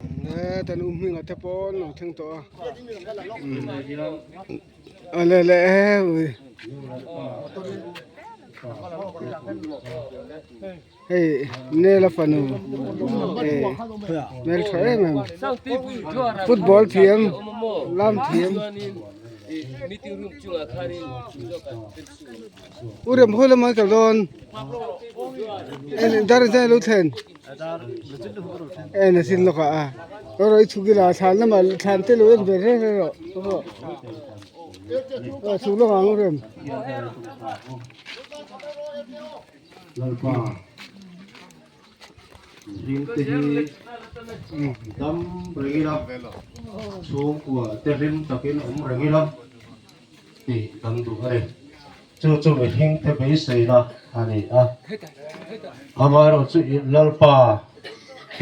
He tan u hming a te pawh an lo thleng tawh a a le le ui hei nela fanu hmel tha em em football thiam lam thiam u rem hawi lamah an kal dawn dar zai lo thlen. En a sin lawk ah a rawh i chhuk ila thlan lamah thlan te lo en ve reng reng rawh aw chhuk lawk ang rem. Lalpa zing te hi dam reng ila chhungkua te hlim takin awm reng ila tih kan duh a ni. Chu chu mihringte beiseina a ni a. Amaherawhchu Lalpa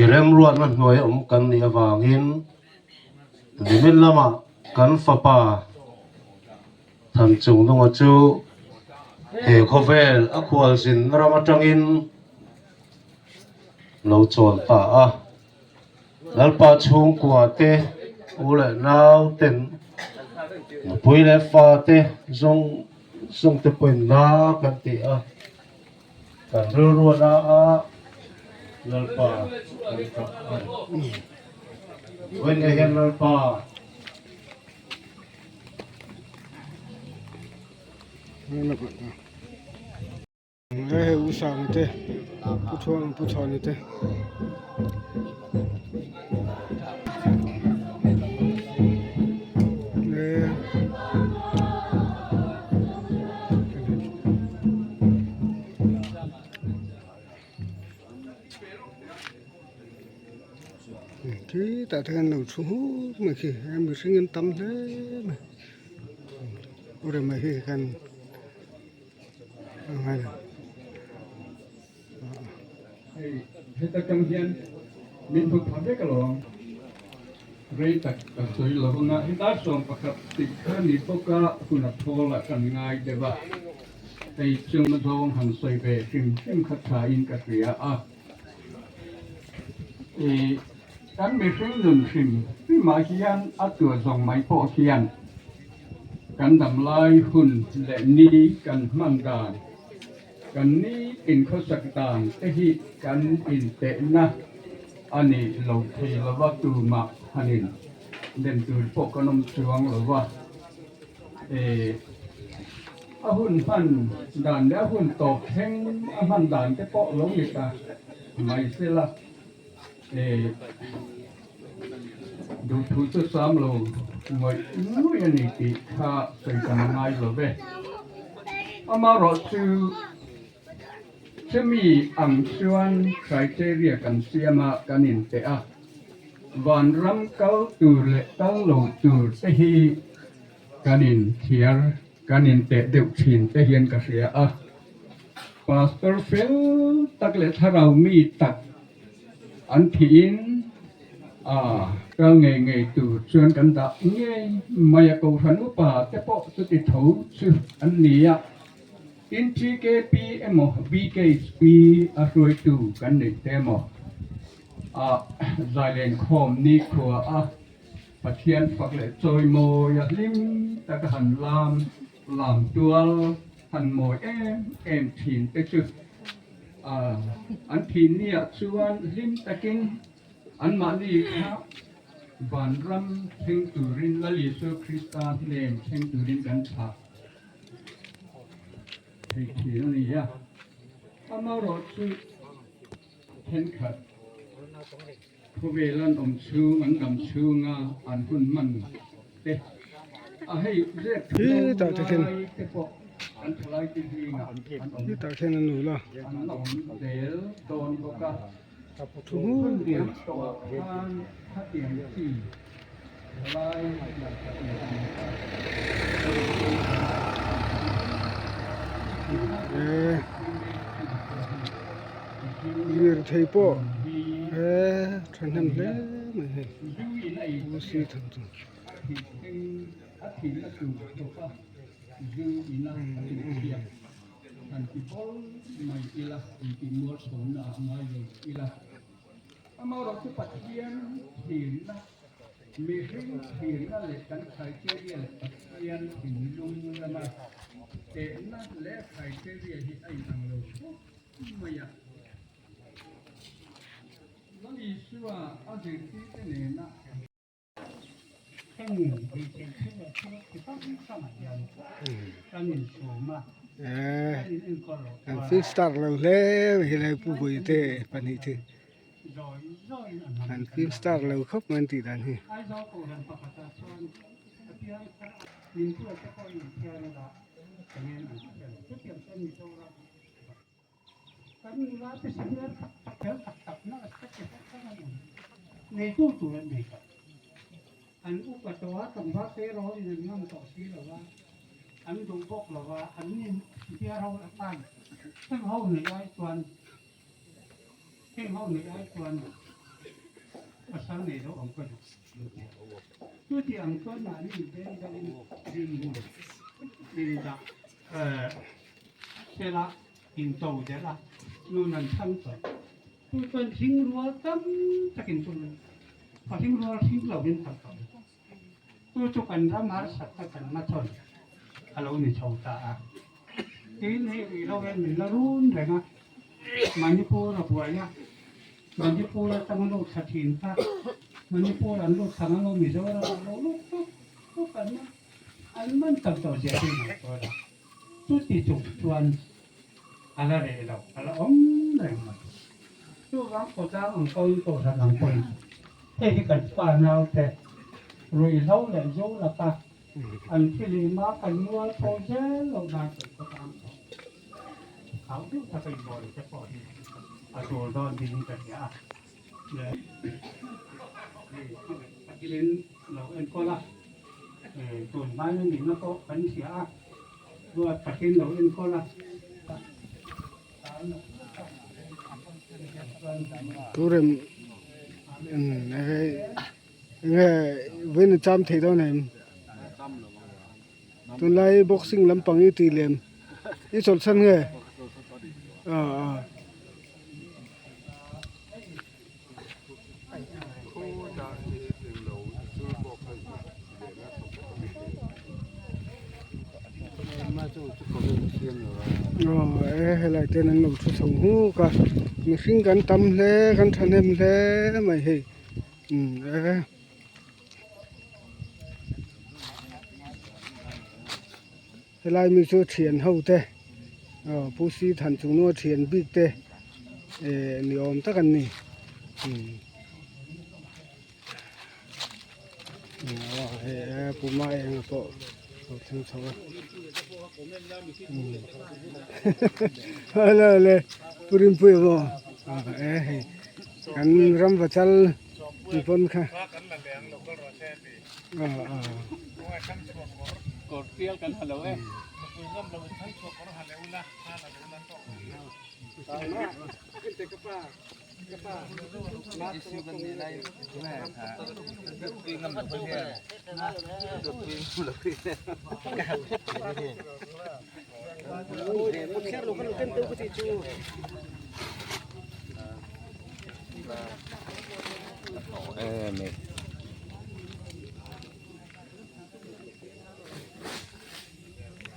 i remruatna hnuai awm kan nih avangin nimin lamah kan fapa Thanchungnunga chu he khawvel a khualzin ram atangin lo chawl ta a. Lalpa chhungkua te, u leh nau ten, nupui leh fa te zawng zawng te pawhin na kan ti a, kan rilru a na a, Lalpa kan tap a ni. Vawiin hian Lalpa. Hei u Sanga te Pu Chhuan Pu Chhuani te. Khi tah te hian lo thu huk mai khi mihring an tam hle mai u rema hi khan. Hei heta tang hian min hmu pha vek alawm. Rei tak ka sawi lo anga heta 11 tih kha ni bawk a hun a thawl ah kan ngai deuh a. Hei chung zawng han sawi ve hrim hrim kha tha in ka hria a. I kan mihring nun hrim hrimah hian a tuah zawng mai pawh hian kan damlai hun leh ni kan hman dan, kan ni inkhawsak dan te hi kan intehna a ni lo thei lova tumah hanin den tur pawh kan awm chuang lova. A hun hman dan leh a hun tawp thleng a hman dan te pawh lo ni ta mai sela duhthu chu sam lo ngawih ngawih a ni tih kha sawi kan ngai lo ve. Amaherawh chu chumi ang chuan criteria kan siam a kan inteh a, vanram kal tur leh kal lo tur te hi Kan inthiar, kan inteh deuh thin te hian ka hria a. Pastor fel tak leh thlarau mi tak an thihin a kal ngei ngei tur chuan kan dah ngei mai a. Kohhran upa te pawh chuti tho chu an ni a. Tin TKP emaw BKHP a hruaitu kan neih te emaw a zailenkhawm nikhua a. Pathian fak leh chawimawi a hlim tak a han lam lam tual han mawi em em thin te chu an thin ni ah chuan hlim takin anmahni kha vanram thleng turin Lal Isua Krista hnen thleng turin kan thlah thei thin a ni a, amaherawhchu thenkhat Khawvel an awm chhung, an dam chhunga an hun hman te a hei zet ngai te pawh an thalai te zingah an awm an la awm zel dawn bawk a. Hun liam tawhah khan khatiang chi thalai Lirthei pawh he thahnem hle mai hei U C tham chu. thlirna, mihring thlirna leh kan criteria leh Pathian thinlung lama tehna leh criteria hi a inang lo khawp mai a. Lal Isua a zirtirte nena. Heng ruihtheih thil leh thil chi hrang hrangah hian kan insum a, kan in enkawl loh An chuan film star lo hle mai helai Pu Bawihte pahnih chu zawi zawiin an an han film star lo khawp mai an tih dan hi. Aizawl Kohhran pakhatah chuan a piang thar a, min tuate pawhin an thian a dah engin an hre lo. Chutiang chuan Mizoram Kan nula te senior tak tak fel tak tak na a step te hrang hrang an awm. Neitu tur an nei tawh. An upa tawh a, tlangval te rawlin an ngam tawh si lo a, an duh bawk lo a, an nin biar ho a tan heng ho neih ai chuan heng ho neih ai chuan pasal nei lo ang ka duh. Chuti ang chuan mahni inbeng deuhin rinhmun indah Sela in to der a, nun an chhang tawh. Chu chuan hring rual tam takin chu a hring rual hring lovin tam tawh. Chu chu kan ram harsat kha kan hmachhawn a lo ni chho ta a. Tin, hei rih lo hian min la run reng a, Manipur a buai a, Manipur atanga lut thla thin kha Manipur an lut thla ngam lo, Mizoram an lo lut tuk tuk an a. An man tam tawh zia hi ngaihtuah la, chuti chung chuan a la reh lo, a la awm reng mai. Chuvang khawtlang ang pawhin Kohhran ang pawhin hei hi kan fa naute ruihhlo leh zu laka an thilih a kan mual pho zel loh nan kan khawtlang tawh hau deuh taka inbawl te pawh hi a tul dawn ding ka hria a. Takin lo enkawl a, tun hmain a nihna pawh kan hria a, ruat takin lo enkawl a. Turem enge vawiin a cham thei dawn em? Tunlai boxing lampang i tih lem i chawlhsan nge? Aw e helai ten an lo thu chho nghuk a mihring kan tam hle kan thahnem hle mai hei umm e. Helai mi chu thian ho te aw Pu Si Than chung nua thian bik te eh ni awm tak an ni aw hei e Pu Ma Enga pawh a lo thleng chho a awle awle Pu Rinpuia maw e hei kan ram vachal ni pawn kha.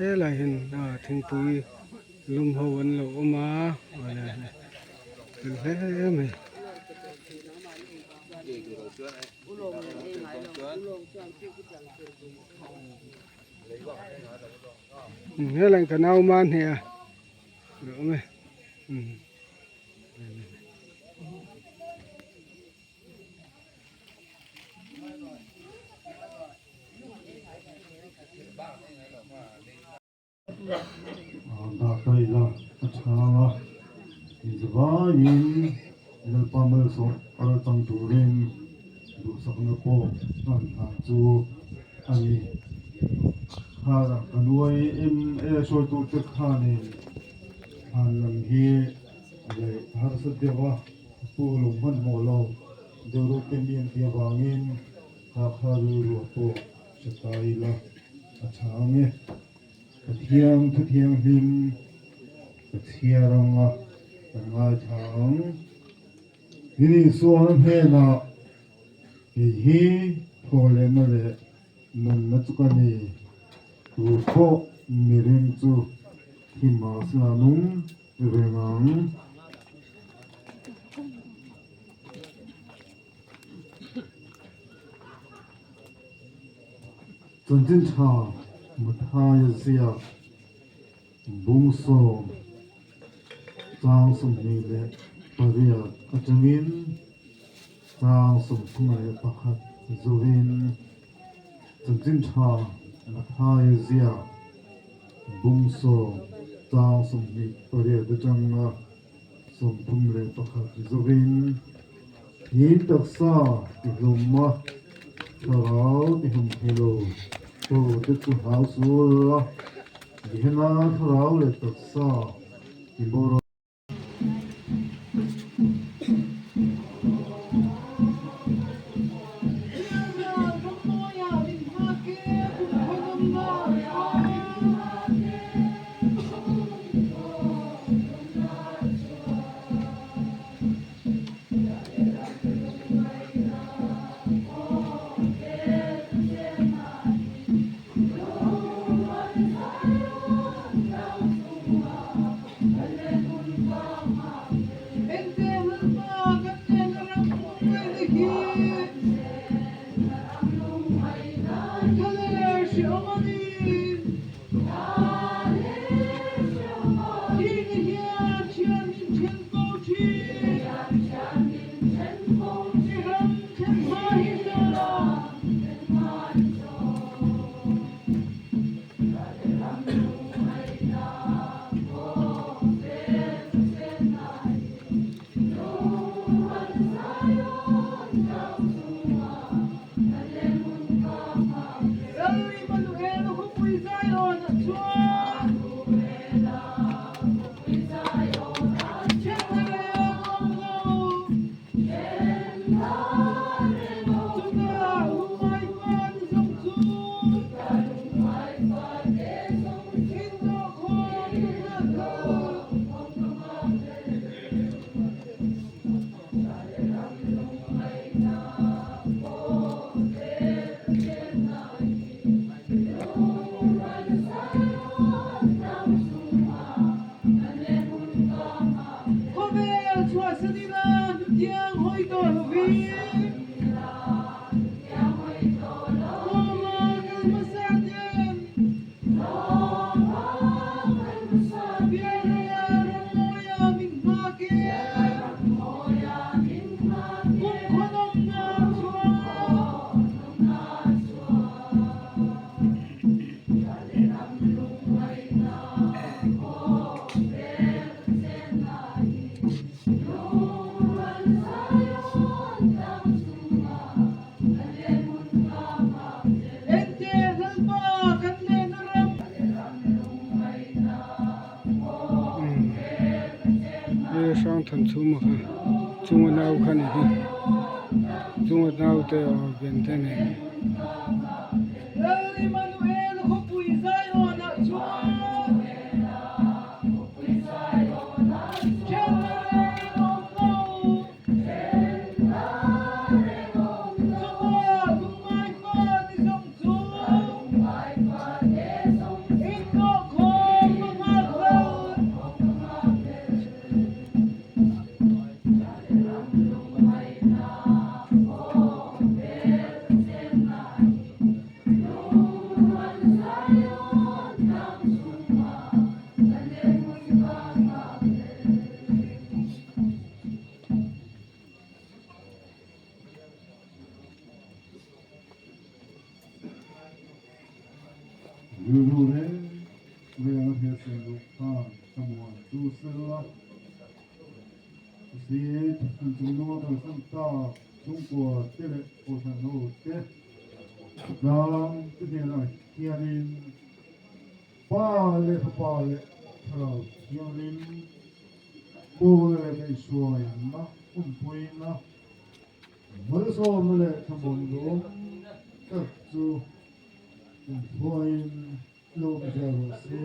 Helai hian thingpui lum ho an lo awm a fel hle mai. Helai ka nau man hne a lo awm e. Dahkaila a chhang a, inzavaiin Lalpa malsawm kal chang turin duhsakna pawh hman hlan chu a ni. Kha kan YMA hruaitute khanin thlan lam hi leh harsa deuh a pu lo hmanhmawh lo deuh reuh te mi an tih avangin kha kha rilru pawh hre ta ila a tha ang e. Pathian thu thianghlim ka chhiar anga kan ngaithla ang. Ni Isuan a hnenah. Kei hi thawhlehna leh nunna chu ka ni, tu pawh miring chu thi mahse a nung reng ang. Chanchin tha Mathaia ziak bung sawm chang 28 atangin chang 31 zuin Chanchin tha Mathaia ziak bung sawm chang 28 atanga 31 zuin Hi taksa ti hlum a, thlarau ti hlum thei lo tu te chu hlau sul la, Gehena thlarau leh taksa ti bawr a. Hrang than chhuma kha chunga nau kha ni hi chunga nau te aw ben te nen. Rilru reng reng a hriatchhiah loh khan thlamuan chu sela Zit an chung nunga kalsan tak chhungkua te leh kohhran ho te tlang te hnenah hianin Pa leh Fapa leh Thlarau Thianghlim Paula leh Kaihhruaina awmpuina Malsawmna leh thlamuan lawm tak chu inphuain lo awm zel rawh se.